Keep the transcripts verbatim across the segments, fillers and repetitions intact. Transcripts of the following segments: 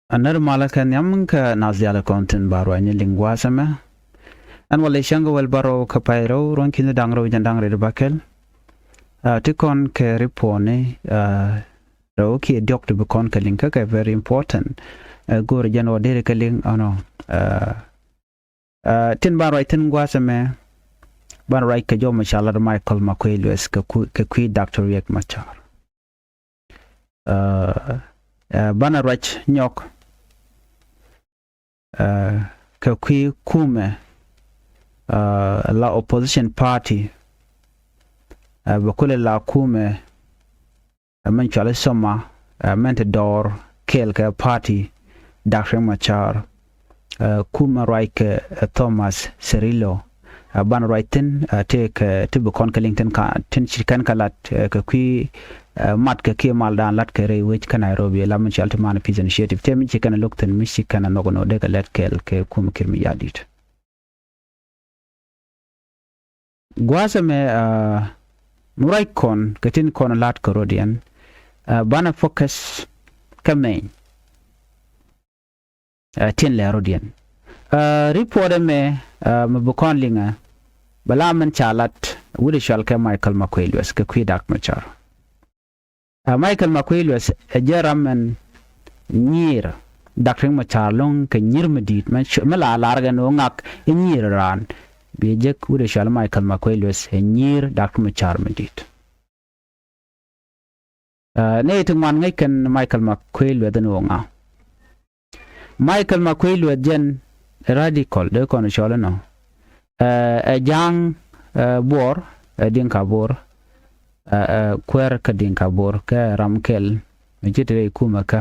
Ɛ nɛr malä kɛ nhiam kä nath diaal kɔn tin ba ruacni liŋ gua̱a̱th ɛmɛ. Ɛn walɛ cäŋ kɛ wäl bärɔw kä pay rɛw ruɔ̱n ki̱ni da̱ŋ rɛw jɛn da̱ŋ rɛw bäkɛl. Ɛ, ti kɔn kɛ ripɔtni, ɛ, rɛw kiɛ diɔ̱k ti bi kɔn kɛ liŋ kä kɛ very important. Ɛ, go̱o̱rɛ jɛn ɣöö deri kɛ liŋ ɛnɔ. Ɛ, ɛ, tin ban ruac thi̱n gua̱a̱th ɛmɛ, ban ruac kɛ jɔw mi ca lat Michael Makuei Lueth kɛ ku-, kɛ kui̱ Doctor Riek Machar. Ɛ, ɛ, banɛ ruac nyɔk, ɛ, kɛ kui̱ kumɛ, ɛ, la opposition party, ɛ, bɛ kulɛ la kumɛ, ɛ, mɛn cɔal i̱ SOMA, ɛ, mɛn ti dɔɔr kɛɛl kɛ party Doctor Riek Machar, ɛ, kumɛ ruac kɛ, ɛ, Thomas Cirillo, ɛ, banɛ ruac thi̱n, ɛ, tëëkɛ, ti bi kɔn kɛ liŋ tin ka, tin ci kɛn kɛ lat, ɛ, kɛ kui̱, ɛ, mat kɛ kiɛ maldan lat kɛ rɛy wec kä Nairobi, la min cɔal ti Man Peace Initiative, tëë mi ci kɛn ɛ lo̱k thi̱n, mi ci kɛn ɛ nhɔk ɛn ɣöö dee kɛ lɛt kɛɛl kɛ kumɛ Kiir Mayardit. Gua̱a̱th ɛmɛ, ɛ, mi ruac kɔn kɛ tin kɔn lat kɛ rɔ̱diɛn, ɛ, banɛ focus kä mɛny, ɛ, tin lɛ rɔ̱diɛn. Ɛ, ripɔt ɛmɛ, ɛ, mi bi kɔn liŋɛ, bɛ la min ca lat wi̱cdɛ cɔal kɛ Michael Makuei Lueth kɛ kui̱ Doctor Machar. Ɛ, Michael Makuei Lueth ɛ jɛn ram min nyiir Doctor Riek Machar ɛlɔ̱ŋ kɛ nyiir mi di̱i̱t, mi la lar kɛ ni ɣöö ŋak i̱ nyiir raan. Bi jek wi̱cdɛ cɔal Michael Makuei Lueth ɛ nyiir Doctor Machar mi di̱i̱t. Ɛ, nɛy ti ŋuan ŋäc kɛn Michael Makuei Lueth ni ɣöö ŋa. Michael Makuei Lueth jɛn radical, dee kɔn cɔl inɔ. Ɛ, ɛ ja̱a̱ŋ, ɛ, Buɔɔr, ɛ Diŋka Buɔɔr, ɛ, ɛ kuäär kä Diŋka Buɔɔr, kɛ ram kɛl mi ci te rɛy kumɛ kä.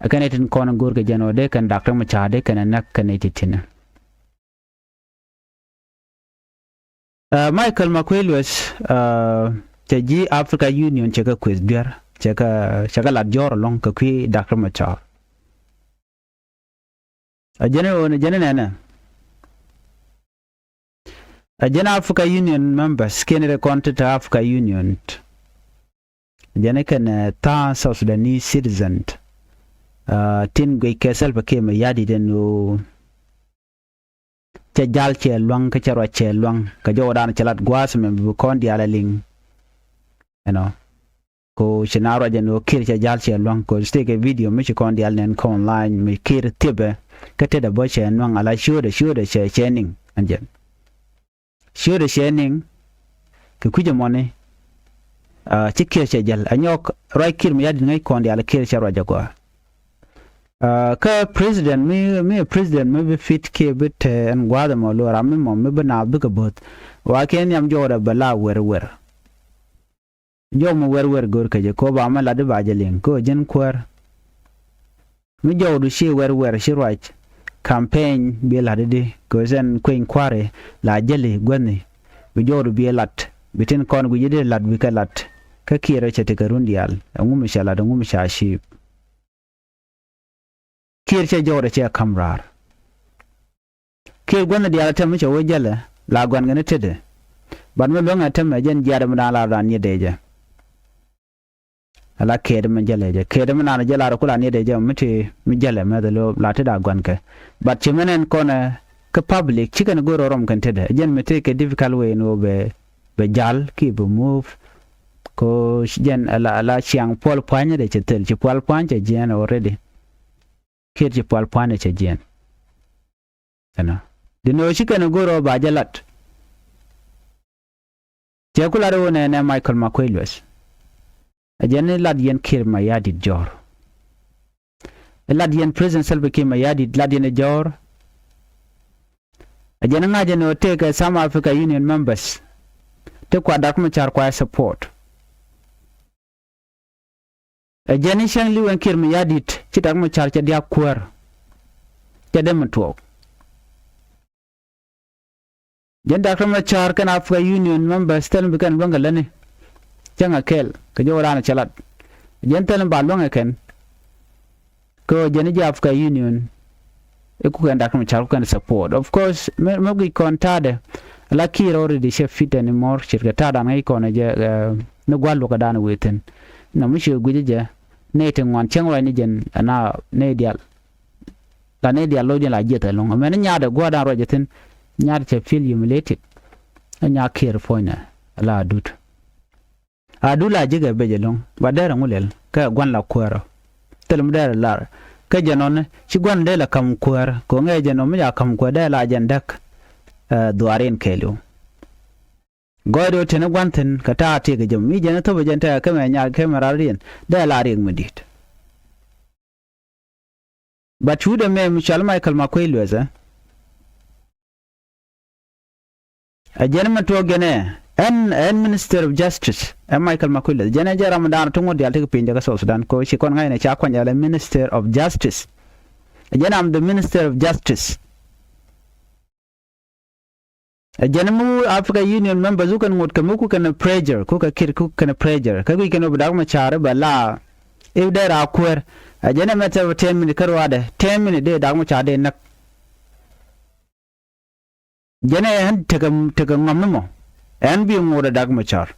Ɛ kɛn nɛy tin kɔn go̱o̱r kɛ jɛn ɣöö dee kɛn Doctor Machar dee kɛn ɛ näk kɛn nɛy ti ti̱n. Ɛ, Michael Makuei Lueth, ɛ, cɛ ji̱ Africa Union cɛ kɛ kueth duer, cɛ kɛ, cɛ kɛ lat jɔ̱ɔ̱r ɛlɔ̱ŋ kɛ kui̱ Doctor Machar. Ɛ jɛn ɛ ɣöö ni jɛn ɛ nɛnɛ. Ɛ jɛn Africa Union members kiɛn rɛ kɔn ti te Africa Union. Ɛ jɛn ɛ kɛn, ɛ, tha̱a̱ŋ South Sudanese citizen, ɛ, tin guic kɛ Salva Kiir Mayardit ɛn ɣöö cɛ jal cɛ lua̱ŋ kä cɛ ruac cɛ lua̱ŋ kɛ jɔwdan cɛ lat gua̱a̱th ɛmɛ bi kɔn diaal ɛ liŋ. Ɛnɔ. Ko ci na ruac ɛn ɣöö Kiir cɛ jal cɛ lua̱ŋ ko stek ɛ video mi ci kɔn diaal nɛn kɔn online mi Kiir thiepɛ kä tetdɛ bä cɛ nua̱ŋ ala ciötdɛ ciötdɛ cɛ cɛ niŋ ɛn jɛn. Ciötdɛ cɛ niŋ kɛ kui̱c ɛmɔni. Ɛ, ci Kiir cɛ jäl ɛ nyɔk ruac Kiir Mayardit ŋäc kɔn diaal Kiir cɛ ruac ɛ gɔaa. Ɛ, kä president mi, mi president mi bi fit kiɛ bi te ɛn gua̱a̱th ɛmɔ lo̱r ram mi mɔ mi bi naath bikɛ bo̱th. Wa kiɛ nhiam jɔwdɛ bɛ la wer wer. Jɔw mi wer wer go̱r kɛ jɛ ko ba mi lat di ba jɛ liŋ ko ji̱n kuäär. Mi jɔwdu ci wer wer ci ruac campaign bi lat di ko sɛn kueny kua̱ri la jäli guäthni. Bi jɔwdu bi lat bi tin kɔn guic di lat bi kɛ lat. Kä Kiir cɛ ti kɛ run diaal ɛŋu mi cɛ lat ɛŋu mi ca ciip. Kiir cɛ jɔwdɛ cɛ ka̱m raar. Kiir gua̱n diaal tɛm mi cɛ wee jälɛ la gua̱n kɛn tetdɛ. Bat mi luäŋɛ tɛmɛ jɛn jiaat mi da̱a̱n lar da̱a̱n nyiet dee jɛ. Ala kɛɛt mi jälɛ jɛ kɛɛt mi naan jɛ lar ku la nyiet dee jɛ mi ti mi jälɛ mɛth lo̱o̱ la tetdɛ a gua̱n kɛ. Bat ci mɛn ɛn kɔnɛ kä public ci kɛn go̱o̱r rɔm kɛn tetdɛ jɛn mi tëëkɛ difficult way ni wä bɛ bɛ jal ki bɛ move. Ko jɛn ala ala ciaŋ puɔl pua̱nyä dee cɛ thil ci puɔl pua̱ny cɛ jiɛn already. Kiir ci puɔl pua̱nyä cɛ jiɛn. Ɛnɔ di ni ɣöö ci kɛn go̱o̱r ɣöö ba jɛ lat. Cɛ ku lat ɣöö nɛnɛ Michael Makuei Lueth. Ɛ jɛn i̱ lat yɛn Kiir Mayardit jɔ̱ɔ̱r. I̱ lat yɛn President Salva Kiir Mayardit lat yɛn ɛ jɔ̱ɔ̱r. Ɛ jɛn i̱ ŋa̱c ɛn ɣöö tëëkɛ South Africa Union members ti kua Doctor Machar kua ɛ support. Ɛ jɛn i̱ cäŋ li̱w ɛn Kiir Mayardit ci Doctor Machar cɛ diaak kuäär. Cɛ dee mi tuɔɔk. Jɛn Doctor Machar kɛn Africa Union members thil mi bi kɛn luäŋ kɛ lätni. Cäŋ a kɛl kɛ jɔw raan cɛ lat. Jɛn thil mi ba luäŋ ɛ kɛn. Kɛ ɣöö jɛn i̱ ji̱ Africa Union i̱ kukɛn Doctor Machar kukɛn support. Of course mi, mi guic kɔn ta̱a̱dɛ. La Kiir already cɛ fit anymore ce̱tkɛ ta̱a̱dan ŋäc kɔn ɛ jɛ, ɛ, ni gua̱l luɔkädan wëë thi̱n. Nɔmɔ mi ci guic ɛ jɛ nɛy ti ŋuan cäŋ ruacni jɛn ɛn a nɛy diaal. La ni diaal lo̱cdiɛn la jiɛth ɛlɔ̱ŋ. Mɛn nyaatdɛ gua̱a̱r dan ruac ɛ thi̱n. Nyaat cɛ feel humiliated. Ɛ nyaat Kiir puɔ̱nynɛ. La Adut. Adut la ji̱kɛ bec ɛlɔ̱ŋ. Ba dɛr ɛŋu lɛl. Kɛ gua̱n la kuäärä. Thil mi dɛr ɛ lar. Kä jɛn ɔni. Ci gua̱n dee la ka̱m kuäär. Kɛ ŋɛ jɛn ɔ mi ca ka̱m kuäär dee la jɛn däk. Ɛ, dhuaarin kɛɛliw. Gɔɔydɛ ɣöö teni gua̱n thi̱n kɛ ta̱a̱ tiek kɛ jɛ mi jɛn ɛ thop ɛ jɛn tɛk kɛ mɛ nyaak kɛ mɛ rar riɛn dee la riɛk mi di̱i̱t. But cuudɛ mɛ mi cɔal Michael Makuei Lueth ɛ. Ɛ jɛn mɛ tuɔɔk jɛn ɛ ɛn ɛn Minister of Justice ɛ Michael Makuei Lueth jɛn ɛ jɛ ram daanɔ ti ŋuɔ̱t diaal ti kɛ piny jɛ kä South Sudan kɛ ɣöö ci kɔn ŋa̱cnɛ ca kuany ala Minister of Justice. Ɛ jɛn am the Minister of Justice. Ɛ jɛn mi Africa Union members wukɛn ŋot kɛ mi kukɛn pressure kukɛ Kiir kukɛn pressure kä guic kɛn wä bi Dak Macar bɛ la i̱ dee raa kuäär. Ɛ jɛn ɛmɛ thɛp ten minute kä ruaadɛ ten minute dee Dak Macar dee näk. Jɛn ɛ ɛn tekɛ tekɛ ŋɔm ni mɔ ɛn bi ŋot ɛ Dak Macar.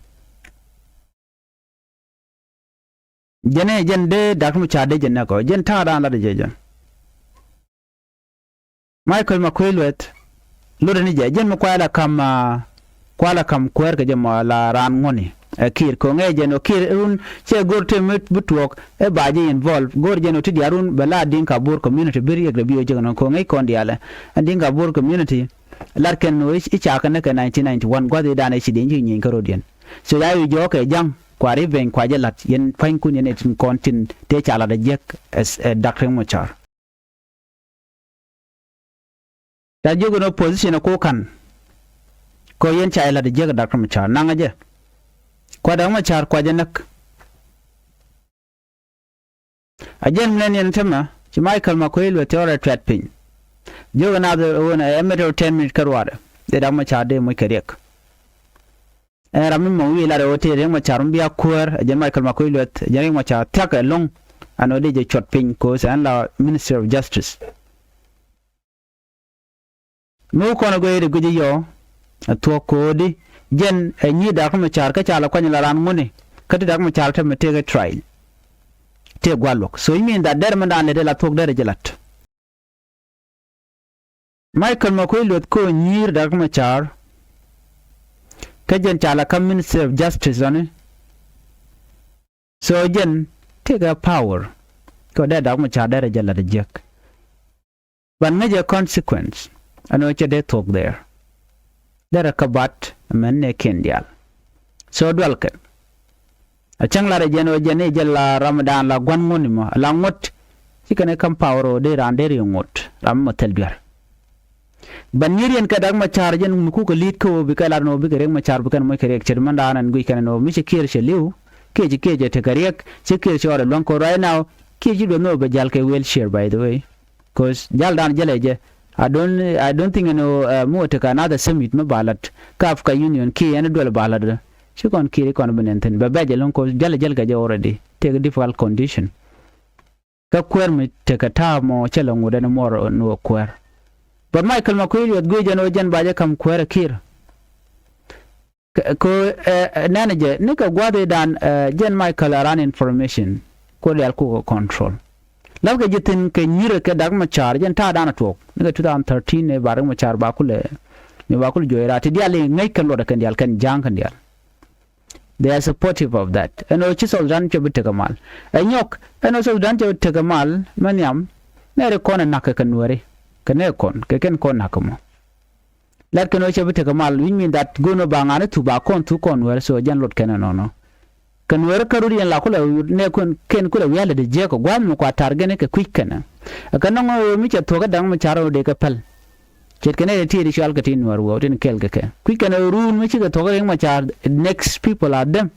Jɛn ɛ jɛn dee Dak Macar dee jɛ näk ɔ jɛn ta̱a̱ daan lat jɛ jɛn. Michael Makuei Lueth lotdɛ ni jɛ jɛn mi kuay la ka̱m kuay la ka̱m kuäär kɛ jɛ mɔ la raan ŋuɔ̱ni. Ɛ Kiir ko̱ŋɛ jɛn ɔ Kiir run cɛ go̱r tëë mi bi tuɔɔk ɛ ba jɛ involve go̱r jɛn ɔ ti diaal run bɛ la Dinka Bor community bi riɛk dɛ bi ɔ jek nɔ ko̱ŋɛ kɔn diaalɛ. Ɛn Dinka Bor community lat kɛn ɔ i̱ ca kɛn ni kɛ nineteen ninety one gua̱th i̱ daan ɛ ci dieny ci nyieny kä ro̱diɛn. So ya i̱ jɔɔk kɛ ja̱ŋ kua revenge kua jɛ la̱t yɛn pua̱nykun yɛn ɛ tin kɔn tin tëë ca la̱t ɛ jiäk ɛ Dak Riek Macar. Ca jiök in opposition ɛ ko̱ ka̱n. Kɛ yɛn ca yɛ la̱t jiäk ɛ Dak Macar naŋ ɛ jɛ. Kua Dak Macar kua jɛ näk. A jɛn mi nɛn yɛn tämɛ ci Michael Makuei Lueth thiɔrɛ tuɛt piny. Jiök in a dhɛ ɣöö ɛ mɛt ɛ ten minute kä ruaadɛ dee Dak Macar dee moc kɛ riɛk. Ɛn ram mi mɔ wi̱i̱ lat ɛ ɣöö tëë Riek Macar mi bia kuäär ɛ jɛn Michael Makuei Lueth ɛ jɛn Riek Macar thia̱k ɛlɔ̱ŋ. Ɛn ɣöö dee jɛ cuɔt piny ko̱o̱th ɛn la Ministry of Justice. Mi wä kɔn ɛ guic ɛ guic ɛ yɔ ɛ thuɔ̱k ko̱o̱di jɛn ɛ nyi Dak Macar kä ca la kuany la raan ŋuni kä ti Dak Macar te mi tëëk ɛ trial. Tëëk gua̱l luɔ̱k so i̱ min that dɛr mi daan lɛ dee la thuɔ̱k dɛr ɛ jɛ la̱t. Michael Makuei Lueth kä ɣöö nyi̱i̱r Dak Macar. Kä jɛn ca la kä Ministry of Justice ɔni. So jɛn tëëkɛ power. Kä dee Dak Macar derɛ jɛ lat jiäk. Ban ŋäcɛ consequence ɛn ɣöö cɛ dee thuɔ̱k there. Derɛ kä bat mɛn nɛ kiɛn diaal. So dualkɛ. A cäŋ lat ɛ jɛn ɣöö jɛn i̱ jɛ la ramdan la gua̱n ŋuɔ̱t ni mɔ la ŋuɔ̱t. Ci kɛn i̱ käm power ɣöö dee raan dee ri ŋuɔ̱t ram mɔ thil duer. Ban nyir yɛn kɛ Dak Macar jɛn mi kukɛ li̱i̱t kä ɣöö bikɛ lat ni ɣöö bikɛ Riek Macar bikɛn moc kɛ riɛk ce̱t mɛn daanɛ ɛn guic kɛn ni ɣöö mi cɛ kiɛɛr cɛ li̱w. Kiɛ ci kiɛ cɛ tekɛ riɛk ci kiɛ cɛ ɣɔrɛ luäŋ kɛ right now. Kiɛ ci duɔth ni ɣöö bɛ jal kɛ wheelchair by the way. Cause jal dan jälɛ jɛ. I don't, I don't think ɛn ɣöö mi wä tekɛ another summit mi ba lat kä Africa Union kiɛ ɛn duel ba lat. Ci kɔn kiɛ ri kɔn bi nɛn thi̱n bɛ bɛc ɛlɔ̱ŋ cause jälɛ jäl kɛ jɛ already. Tekɛ difficult condition. Kä kuäär mi tekɛ ta̱a̱ mɔ cɛ lɛ ŋut ɛn muɔr ni wä kuäär. But Michael Makuei Lueth guic ɛn ɣöö jɛn ba jɛ ka̱m kuäär ɛ Kiir. Kɛ ɣöö nɛnɛ jɛ nikɛ gua̱thidan jɛn Michael a ran information. Kuäär diaal kukɛ control. La̱thkɛ ji̱ thi̱n kɛ nyirɛ kɛ Dak Macar jɛn ta̱a̱dan a tuɔɔk nikɛ two thousand thirteen ni ba Dak Macar ba kulɛ. Mi ba kulɛ juɔc raa ti diaal i̱ ŋäc kɛn luɔtdɛ kɛn diaal kɛn ja̱a̱ŋ kɛn diaal. They are supportive of that. Ɛn ɣöö ci South Sudan cɛ bi tekɛ mal. Ɛ nyɔk ɛn ɣöö South Sudan cɛ bi tekɛ mal mɛ nhiam. Nɛɛri kɔn ɛ na̱k kɛ kɛ nuääri kɛ nɛɛ kɔn kɛ kɛn kɔn na̱k kɛ mɔ. Lat kɛn ɣöö cɛ bi tekɛ mal which mean that go̱o̱n ɣöö ba ŋa̱n i̱ thuk ba kɔn thuk kɔn nuääri so jɛn lot kɛn ɛnɔnɔ. Kɛ nuääri kä rut yɛn la kulɛ nɛɛ kɛn kulɛ wi̱i̱ alɛ dee jiäk kɛ gua̱a̱th mi kua tar gɛn kɛ kui̱c kɛn ɛ kɛ nɔŋ ɣöö mi cɛ thuɔ̱k kä Dak Macar ɣöö dee kɛ päl. Ce̱tkɛ nɛy ti ti cual kɛ ti nuäär wä tin kɛɛl kɛ kɛ kui̱c kɛn ɛ ruun mi cikɛ thuɔ̱k kä Riek Macar. Next people are them.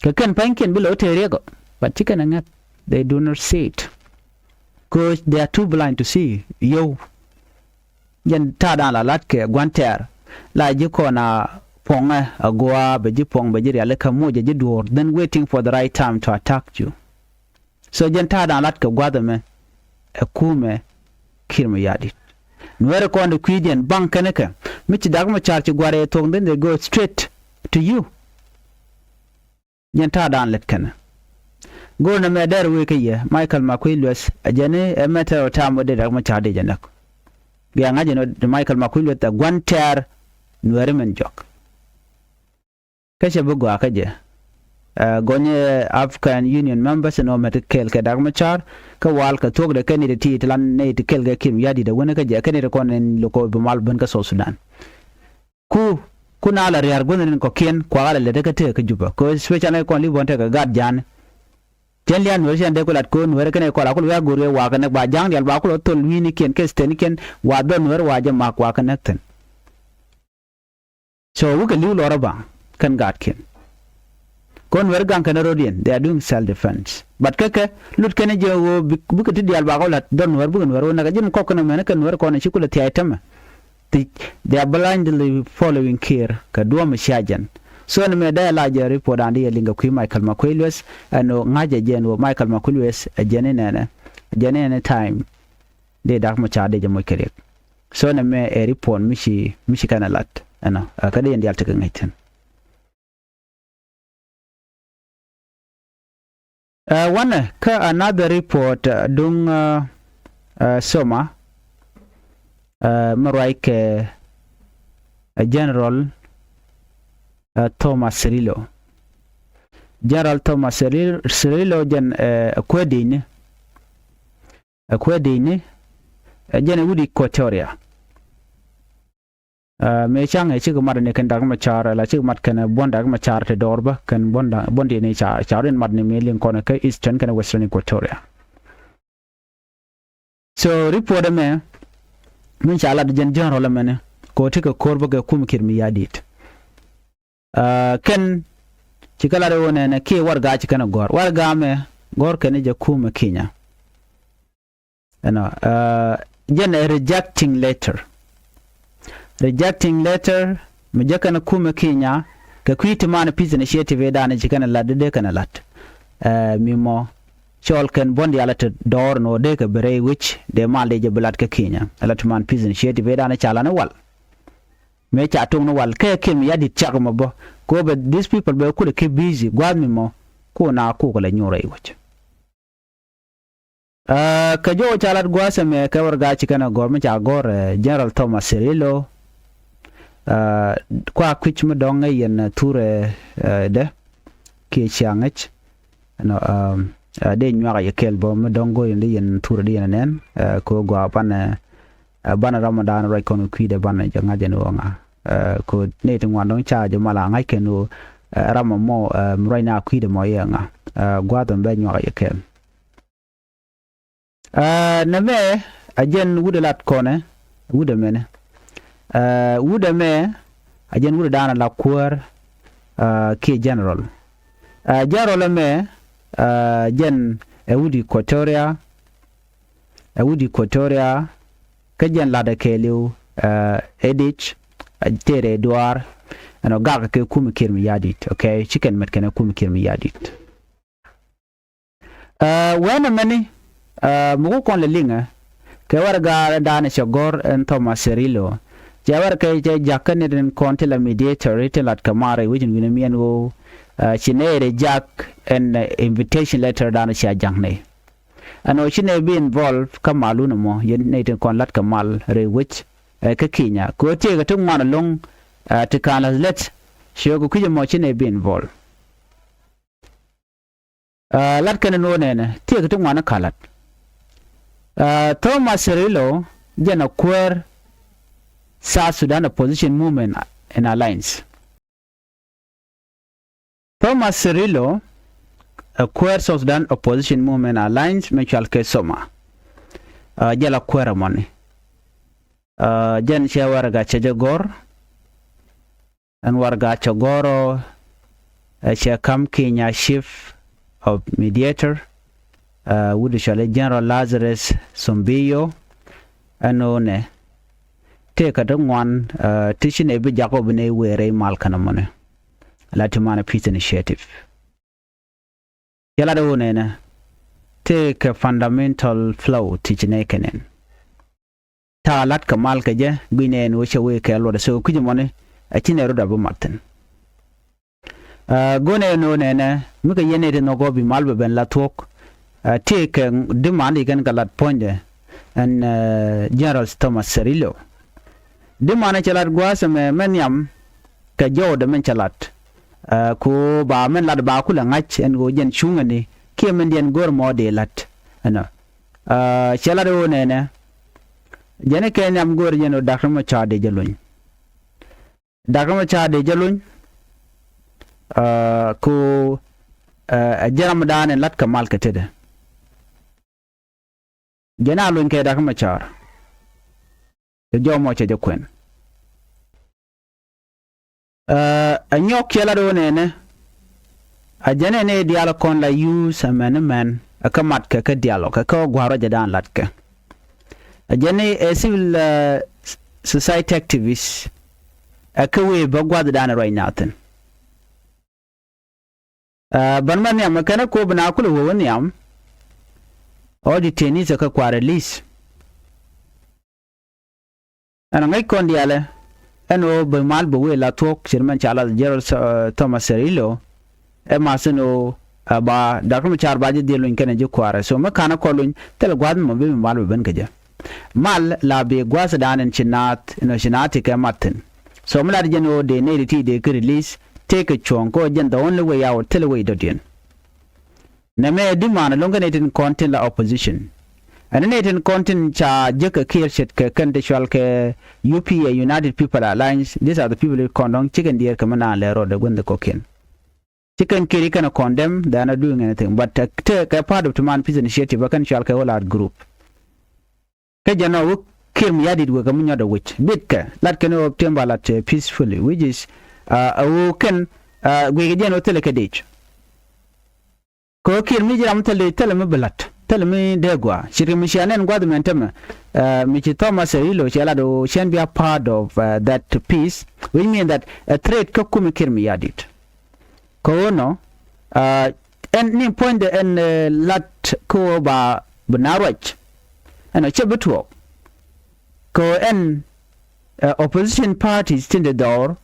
Kɛ kɛn pa̱nykiɛn bi lɛ wä tëë riɛk ɔ but ci kɛn ɛ ŋäth. They do not see it. Cause they are too blind to see. Yio̱w. Jɛn ta̱a̱dan la la̱t kɛ gua̱n tɛ̈r la ji̱ kɔn a puɔ̱ŋɛ a gua̱a̱ bɛ ji̱ puɔ̱ŋ bɛ ji̱ rialikä mucɛ ji̱ duɔ̱ɔ̱r then waiting for the right time to attack you. So jɛn ta̱a̱dan lat kɛ gua̱th ɛmɛ ɛ kumɛ Kiir Mayardit. Nuɛɛrɛ kɔn de kui̱diɛn baŋ kɛn kɛ mi ci Dak Macar ci gua̱r ɛ thuɔ̱k then they go straight to you. Jɛn ta̱a̱dan lät kɛn. Go̱o̱r nɛmɛ dɛr wee kä yɛ Michael Makuei Lueth ɛ jɛn i̱ ɛ mɛtɛr ɔ ta̱a̱m wä dee Riɛk Macar dee jɛ näk. Bia ŋa̱c ɛn ɣöö Michael Makuei Lueth ɛ gua̱n tɛ̈r Nuääri min jɔk. Kä cɛ bi gɔaa kä jɛ. Ɛ gɔny ɛ African Union members ɛn ɣöö mɛt kɛɛl kɛ Riɛk Macar kä wal kɛ thuɔ̱kdɛ kɛ nɛy ti ti lan nɛy ti kɛɛl kɛ Kiir Mayardit ɛ wänä kä jɛ kɛ nɛy ti kɔn in lo̱k ɔ bi mal ben kä South Sudan. Ku ku na la ria̱r guäthni kɔ̱kiɛn kuakä la lät kä tekɛ kä Juba kɛ especially kɔn li buɔ̱n tekɛ gat ja̱a̱n. Cɛn lia̱a̱ Nuäär cɛn dee ku lat kɛ ɣöö Nuäär kɛnɛ kɔl a kul wi̱i̱ a go̱o̱r yɛ wakä näk ba ja̱a̱ŋ diaal ba kul ɔ thol wi̱i̱ni kiɛn kɛ sten kiɛn wa dhɔl Nuäär wa jɛ mak wakä näk thi̱n. So wikɛ li̱w lɔrä ba kɛn gaatkiɛn. Kɔn Nuäär gaŋ kɛn rɔ̱diɛn, they are doing self defense. But kɛ kɛ lut kɛn jɛ ɣöö bikɛ ti diaal bakɛ lat dhɔr Nuäär bikɛ Nuäär ɣöö näk a ji̱n kɔk kɛn mɛn kɛ Nuäär kɔn ci kulɛ thia̱a̱c tämɛ. Ti, they are blindly following Kiir kɛ duɔ̱ɔ̱m cia jɛn. So ni mɛ dee la jɛ report an di yɛ liŋ kɛ kui̱ Michael Makuei Lueth ɛn ɣöö ŋa̱cɛ jɛn ɣöö Michael Makuei Lueth ɛ jɛn inɛnɛ, ɛ jɛn inɛnɛ time. Dee Riɛk Macar dee jɛ moc kɛ riɛk. So nɛmɛ ɛ report mi ci mi ci kɛn ɛ lat ɛnɔ ɛ kä dee yɛn diaal tekɛ ŋäc thi̱n. Ɛ wanɛ kä another report ɛ duŋ ɛ ɛ SOMA ɛ mi ruac kɛ ɛ General ɛ Thomas Cirillo. General Thomas Cirillo, Cirillo jɛn ɛ kuäär di̱i̱ni. Ɛ kuäär di̱i̱ni ɛ jɛn ɛ wut Equatoria. Ɛ mëë ca̱ŋ ɛ cikɛ mat ni kɛn Riɛk Macar ala cikɛ mat kɛn buɔ̱n Riɛk Macar ti dɔɔr bä kɛn buɔ̱n buɔ̱n diɛn ca ca rin mat ni mëë liŋ kɔn kä Eastern kɛn Western Equatoria. So report ɛmɛ min ca lat jɛn General ɛmɛni kɛ ɣöö ti kɛ ko̱r bä kɛ kum Kiir Mayardit. Ɛ kɛn ci kɛ lat ɣöö nɛnɛ kiɛ warɛga ci kɛn ɛ gɔ̱r warɛga mɛ gɔ̱r kɛn jɛ kumɛ Kenya. Ɛnɔ ɛ jɛn ɛ rejecting letter. Rejecting letter mi jɛ kɛn kumɛ Kenya kɛ kui̱ ti man peace initiative i̱ da̱a̱n ci kɛn lat dee kɛn lat. Ɛ mi mɔ cɔl kɛn buɔ̱n diaal ti dɔɔr nɔ dee kɛ bi rɛy wi̱c dee mal dee jɛ bi lat kä Kenya. Ɛ lat ti man peace initiative i̱ da̱a̱n ca lan i̱ wal. Mëë ca tuŋ ni wal kɛ Kiir Mayardit cak mɔ bä. Ko bɛ these people bɛ kulɛ keep busy gua̱a̱th mi mɔ. Ku na kukɛ lɛ nyuur rɛy wec. Ɛ kɛ jɔw ca lat gua̱a̱th ɛmɛ kɛ warɛga ci kɛn ɛ gɔ̱r mi ca gɔ̱r ɛ General Thomas Cirillo. Ɛ kua kui̱c mi dɔ̱ŋ ɛ yɛn thurɛ ɛ dɛ kiɛ cia ŋäc. Ɛnɔ ɛ dee nyuak a yɛ kɛɛl bä mi dɔ̱ŋ go̱o̱r in di yɛn thurɛ di yɛn ɛ nɛn ɛ kɛ ɣöö gɔaa banɛ ɛ banɛ ram mɔ da̱a̱n ruac kɔn kɛ kui̱dɛ banɛ jɛ ŋa̱c ɛn ɣöö ŋa. Ɛ kɛ ɣöö nɛy ti ŋuan dɔ̱ŋ ca jɛ mal a ŋa̱c kɛn ɣöö ɛ ram mɔ mɔ ɛ mi ruac na kui̱dɛ mɔ yɛ ŋa. Ɛ gua̱a̱th ɛmɛ bɛ nyuak a yɛ kɛɛl. Ɛ nɛmɛ a jɛn wut ɛ lat kɔnɛ wut ɛmɛnɛ. Ɛ wut ɛmɛ a jɛn wut ɛ da̱a̱n ɛ la kuäär ɛ kiɛ General. Ɛ General ɛmɛ ɛ jɛn ɛ wut Equatoria. Ɛ wut Equatoria kä jɛn latdɛ kɛɛliw ɛ Edic ɛ tëërɛ duaar. Ɛnɔ gak kɛ kumɛ Kiir Mayardit, okay? Ci kɛn mɛt kɛn ɛ kumɛ Kiir Mayardit. Ɛ wɛnɛ mɛni ɛ mi ku kɔn lɛ liŋɛ kɛ warɛga da̱a̱n cɛ gɔ̱r ɛn Thomas Cirillo. Cɛ warɛga cɛ jakä ni rin kɔn ti la mediator ti lat kɛ mar rɛy wecin wi̱nɛ miɛn ɣöö ɛ ci nɛy rɛ jak ɛn invitation letter da̱a̱n cɛ ja̱ŋ nɛy. Ɛn ɣöö ci nɛy bi involve kä malun ɛmɔ yɛn nɛy tin kɔn lat kɛ mal rɛy wec ɛ kä Kenya kɛ ɣöö tiɛɛkɛ ti ŋuan ɛlɔ̱ŋ ɛ ti ka̱n la̱th lät. Ciökɛ kui̱c ɛmɔ ci nɛy bi involve. Ɛ lat kɛn ni ɣöö nɛnɛ tiɛɛkɛ ti ŋuan ɛ ka̱n la̱th. Ɛ Thomas Cirillo jɛn ɛ kuäär South Sudan Opposition Movement in Alliance. Thomas Cirillo ɛ kuäär South Sudan Opposition Movement Alliance mi cɔal kɛ SOMA. Ɛ jɛ la kuäär ɛmɔni. Ɛ jɛn cɛ warɛga cɛ jɛ gɔ̱r. Ɛn warɛga cɛ gɔ̱r ɔ ɛ cɛ ka̱m Kenya Chief of Mediator ɛ wut cɔal i̱ General Lazarus Sombiyo. Ɛn ɣöö nɛ tëëkɛ ti ŋuan ɛ ti ci nɛy bi jak ɔ bi nɛy wëë rɛy mal kɛn ɛmɔni. La ti man ɛ peace initiative. Cɛ lat ɣöö nɛnɛ tëëkɛ fundamental flaw ti ci nɛy kɛ nɛn. Ta̱a̱ la̱t kɛ mal kɛ jɛ gui̱c nɛ ɛn ɣöö cɛ wee kɛ luɔt ɛ thok kui̱c ɛmɔni. Ɛ ci nɛy rot a bi mat thi̱n. Ɛ, go̱nɛ ni ɣöö nɛnɛ mi kɛ yɛn nɛy ti nhɔk ɣɔɔ bi mal bɛ ben la thuɔ̱k. Ɛ, tëëkɛ diman ti kɛn kɛ lat puɔ̱nydɛ ɛn, ɛ, General Thomas Cirillo. Diman cɛ lat gua̱a̱th ɛmɛ mɛ nhiam kɛ jɔwdɛ min cɛ lat. Ɛ, ku ba min lat ba kulɛ ŋa̱c ɛn ɣöö jɛn cuŋäni kiɛ min diɛn go̱r mɔ dee lat ɛnɔ. Ɛ, cɛ lat ɣöö nɛnɛ jɛn kɛ nhiam go̱r jɛn ɣöö Dak Riɛk Macar dee jɛ luny. Dak Riɛk Macar dee jɛ luny. Ɛ, ku, ɛ, ɛ jɛn ramdan in lat kɛ mal kɛ tetdɛ. Jɛn a luny kɛ Dak Riɛk Macar. Kɛ jɔw mɔ cɛ jɛ kuɛn. Ɛ, ɛ nyɔk cɛ lat ɣöö nɛnɛ. Ɛ jɛn ɛn ɛ diaal kɔn la use ɛ mɛn mɛn ɛ kä mat kɛ kä diaal ɔ kɛ kä gua̱a̱r rɔ̱ jɛ daan lat kɛ. Ɛ jɛn ɛ civil, ɛ, society activist ɛ kä wee bä gua̱a̱th daan ruac naathin. Ɛ, bän mɛ nhiam ɛ kɛn ɛ kop na kulɛ wee wä nhiam. Ɔ detainees ɛ kä kua release. Ɛn ŋäc kɔn diaalɛ ɛn ɣöö bɛ mal bɛ wëë la thuɔ̱k ce̱t mɛn ca lath General, ɛ, Thomas Cirillo. Ɛ math ɛn ɣöö, ɛ, ba Dak Riɛk Macar ba ji̱ dhil luny kɛnɛ ji̱ kua̱rɛ. So mi ka̱n ɛ kɔn luny thilɛ gua̱a̱th mɔ bi mi mal bɛ ben kä jɛ. Mal la bi gua̱a̱th dan ɛn ci naath ɛn ɣöö ci naath ti kɛ mat thi̱n. So mi lat jɛn ɣöö dee nɛy ti ti dee kä release tëëkɛ cuɔ̱ɔ̱ŋ kɛ ɣöö jɛn the only way out thilɛ way dɔ̱diɛn. Nɛmɛ diman lo̱ŋ kä nɛy tin kɔn tin la opposition. Ɛn nɛy tin kɔn tin ca jek kɛ Kiir ce̱tkɛ kɛn ti cual kɛ U P A, United People Alliance. These are the people kɔn dɔ̱ŋ cikɛn diɛɛr kɛ mi naan lɛ rɔɔdɛ gua̱n the kɔ̱kiɛn. Cikɛn Kiir ikɛn kɔn dɛm, they are not doing anything. But, uh, te kɛ part of Tuman Peace Initiative ɛ kɛn cual kɛ All Out Group. Kä jɛn ɔ wä Kiir Mayardit wekɛ mi nyɔt ɛ wi̱c bitkɛ lat kɛn ɣöö tiɛm ba lat, eh, peacefully, which is, uh, a wä kɛn, uh, guikɛ jɛn ɣöö thilɛ kɛ dec. Kɛ ɣöö Kiir mi ji̱ ram thilɛ, thilɛ mi bi la̱t, thilɛ mi dee gɔaa. Ce̱tkɛ mi cia nɛn gua̱th mɛn tämɛ, eh, mi ci Thomas Cirillo cɛ lat ɣöö cɛn bi a part of, eh, that peace, which mean that a threat kä kumɛ Kiir Mayardit. Kɛ ɣöö nɔ, eh, ɛn ni puɔ̱nydɛ ɛn, eh, la̱t kɛ ɣöö ba bi na ruac. Ɛn ɔ cɛ bi tuɔɔk. Kɛ ɣöö ɛn, eh, opposition parties tin de dhɔr,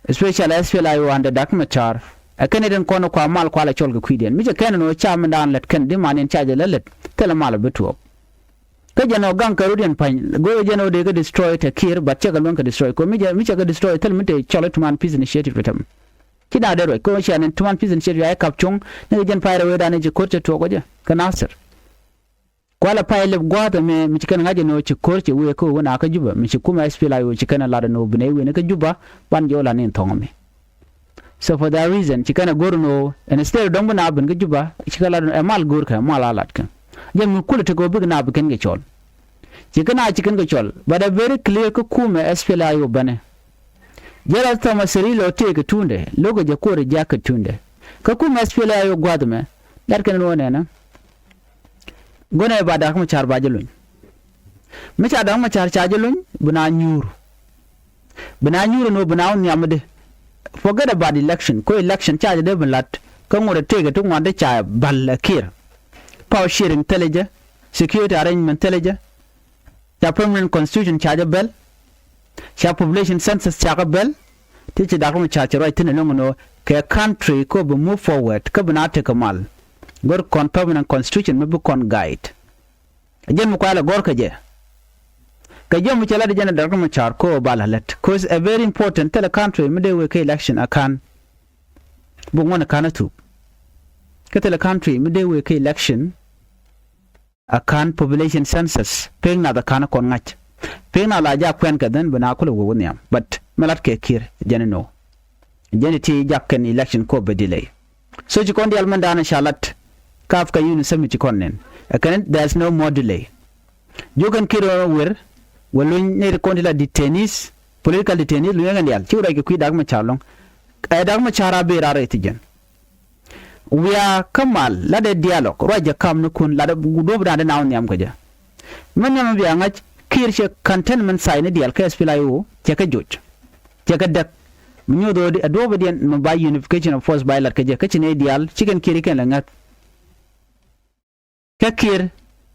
especially S P L A I O under Dak Macar, ɛ kɛn ɛ den kɔn kua mal kua la cɔl kɛ kui̱diɛn. Mi cɛ kɛn ɛn ɣöö ca mindan lät kɛn di man in ca jɛ lä lät, thilɛ mal ɛ bi tuɔɔk. Kä jɛn ɔ gaŋ kɛ rut yɛn pa̱ny, go̱o̱rɛ jɛn ɔ dee kä destroy te Kiir, but cɛ kɛ luäŋ kɛ destroy. Kɛ mi cɛ, mi cɛ kɛ destroy, thilɛ mi te cɔl i̱ Tuman Peace Initiative i̱ tɛm. Ci na dee ruac, kɛ ɣöö cia ni Tuman Peace Initiative a i̱ kap cuŋ, ni kɛ jɛn pay rɛ wee dan i̱ ci ko̱r cɛ tuɔɔk ɔ jɛ, kɛ Nasir. Kualɛ pay lɛp gua̱a̱th ɛmɛ mi ci kɛn ŋa̱c ɛn ɣöö ci ko̱r cɛ wëë kä ɣöö wä na kä Juba, mi ci kumɛ S P L A I O ci kɛn ɛ lat ɛn ɣöö bi nɛy wëë ni kä Juba, ban jɔɔl an in thɔ̱ŋ ɛmɛ. So for that reason, ci kɛn ɛ go̱r ɛn ɣöö, instead dɔ̱ŋ bi na ben kä Juba, ci kɛn lat ɛn ɣöö ɛ mal go̱o̱rkɛ, mal a latkɛ. Jɛn mi kulɛ tekɛ ɣöö bikɛ na bi kɛn kɛ cɔl. Ci kɛn a ci kɛn kɛ cɔl, but a very clear kä kumɛ S P L A I O bänɛ. Jɛn la Thomas Cirillo tëëkɛ tuundɛ, lo̱kɛ jɛ kuɔrɛ jakä tuundɛ. Kä kumɛ S P L A I O gua̱a̱th ɛmɛ, lat kɛn ɛn ɣöö nɛnɛ. Go̱nɛ ba Dak Macar ba jɛ luny. Mi ca Dak Macar ca jɛ luny, bi na nyuur. Bi na nyuur ɛn ɣöö bi na wä nhiamdɛ. Forget about election. Kɛ election ca jɛ dee bi lat. Kä ŋuɔ̱t ɛ tëëkɛ ti ŋuan dee ca bal ɛ Kiir. Power sharing thilɛ jɛ. Security arrangement thilɛ jɛ. Ca permanent constitution ca jɛ bɛl. Ca population census ca kɛ bɛl. Ti ci Dak Macar ci ruac thi̱n ɛlɔ̱ŋ ɛn ɣöö kɛ country kɛ ɣöö bi move forward kä bi na tekɛ mal. Go̱r kɔn permanent constitution mi bi kɔn guide. Ɛ jɛn mi kualɛ gɔ̱r kɛ jɛ. Kɛ jɔm mi cɛ lat jɛn ɛ Dak Macar kɛ ɣöö ba la lät. Cause a very important, thilɛ country mi dee wëë kä election a ka̱n. Bi ŋuɔ̱n ɛ ka̱n a thuk. Kä thilɛ country mi dee wëë kä election a ka̱n population census. Pek nath a ka̱n a kɔn ŋa̱c. Pek nath la jak kuɛn kɛ dhɛn bi na kulɛ wä wä nhiam. But mi lat kɛ Kiir jɛn ɛ nɔ. Jɛn ɛ ti jak kɛn election kop bɛ delay. So ci kɔn dial mɛn da̱a̱n ca lat. Kap kɛ yun semi ci kɔn nɛn. Ɛ kɛn, there's no more delay. Jiök kɛn Kiir wer, wä luny ni ti kɔn ti la detainees, political detainees, luny kɛn dial. Ci wä ruac kɛ kui̱ Dak Macar lɔ̱ŋ. Ɛ Dak Macar a bëë raar rɛy thi jɛn. Wiaa kä mal, la dee dialogue, ruac jɛ kam ni kun, la dee duɔ̱p dan dee na wä nhiam kɛ jɛ. Mɛn nhiam mi bia ŋa̱c, Kiir cɛ contentment sign ni dial kɛ S P L A I O, cɛ kɛ joc. Cɛ kɛ däk. Mi nyoth ɣöö di, a duɔ̱ɔ̱pidiɛn mi ba unification of force ba ilat kä jɛ, kä ci nɛy diaal, ci kɛn Kiir ikɛn lɛ ŋäth. Kä Kiir,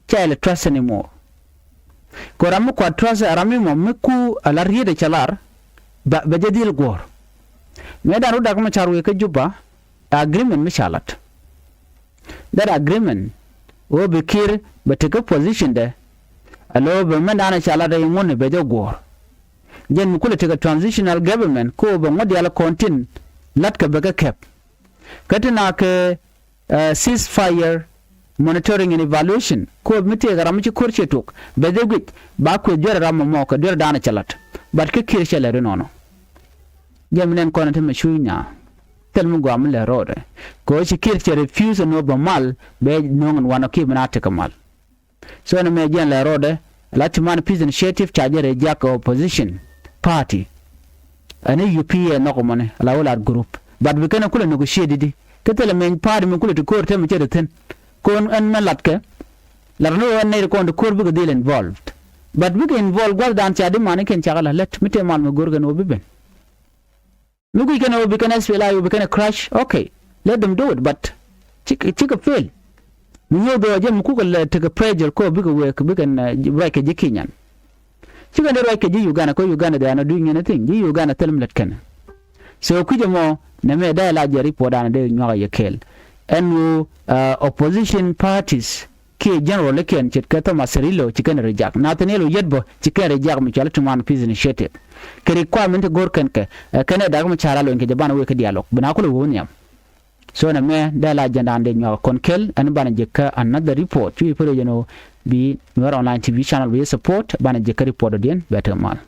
ca ilɛ trust anymore. Kɛ ram mi kuat trust, ram mi mɔ, mi ku a la riet a cɛ lar, ba, bɛ jɛ dhil guɔ̱ɔ̱r. Mëë dan rut Dak Macar wëë kä Juba, agreement mi ca lat. That agreement ɣöö bi Kiir bɛ tekɛ position dɛ. Alo bɛ mɛn dan ca lat rɛy ŋun bɛ jɛ guɔ̱ɔ̱r. Jɛn mi kulɛ tekɛ transitional government kä ɣöö bɛ ŋuɔ̱t diaal kɔn tin latkɛ bɛ kɛ kɛp. Kä ti na kɛ ceasefire monitoring and evaluation, kä ɣöö mi tëëkɛ ram mi ci ko̱r ciɛ tok bɛ dhil guic ba kueth duer ram mɔmɔ kɛ duer dan cɛ lat. But kä Kiir cɛ lɛ ri nɔnɔ. Jɛn mi nɛn kɔn ti mɛ cuuc nyaa. Thil mi gɔaa mi lɛ rɔɔdɛ kɛ ɣöö ci Kiir cɛ refuse ɛn ɣöö bɛ mal bɛ no̱o̱ŋ ɛn wanɔ kiɛ bi na tekɛ mal. So ɛn ɛmɛ jɛn lɛ rɔɔdɛ la Tumaini Peace Initiative ca jɛ reject opposition party. Ɛn i̱ U P A nhɔk ɛmɔni ala wä lat group. But bi kɛn ɛ kulɛ negotiate di. Kä thilɛ mɛny party mi kulɛ ti ko̱r tɛmɛ cɛ ri thi̱n. Kɔn ɛn mɛ latkɛ. Lat ni ɣöö ɛn nɛy ri kɔn ti ko̱r bikɛ dhil involved. But bikɛ involved gua̱thdan ca di mani kɛn cakɛ la lät mi tëë mal mi go̱r kɛn ɣöö bi ben. Mi guic kɛn ɣöö bi kɛn S P L A I O bi kɛn crush, okay, let them do it, but cikɛ, cikɛ fail. Mi nyuɔth ɣöö jɛ mi kukɛ lɛ tekɛ pressure kɔ bikɛ wek bikɛn ruac kɛ ji̱ Kenyan. Cikɛn dee ruac kɛ ji̱ Uganda kɛ Uganda, they are not doing anything. Ji̱ Uganda thil mi lät kɛn. So kui̱c ɛmɔ nɛmɛ dee la jɛ report an dee nyuak a yɛ kɛɛl. Ɛn ɣöö opposition parties kiɛ general ikiɛn ce̱tkɛ Thomas Cirillo ci kɛn reject. Nathaniel Oyetbo ci kɛn reject mi cɔal Tumaini Peace Initiative. Kɛ requirement ti go̱r kɛn kɛ ɛ kɛn ɛ Dak Macar a lony kɛ jɛ banɛ wee kä dialogue bi na kulɛ wee wä nhiam. So nɛmɛ dee la agenda an dee nyuak kɔn kɛl ɛn banɛ jɛ kä another report. Cu i̱ pär jɛ ni ɣöö bi Nuer Online T V channel bi support banɛ jɛ kä report dɔ̱diɛn bɛ te mal.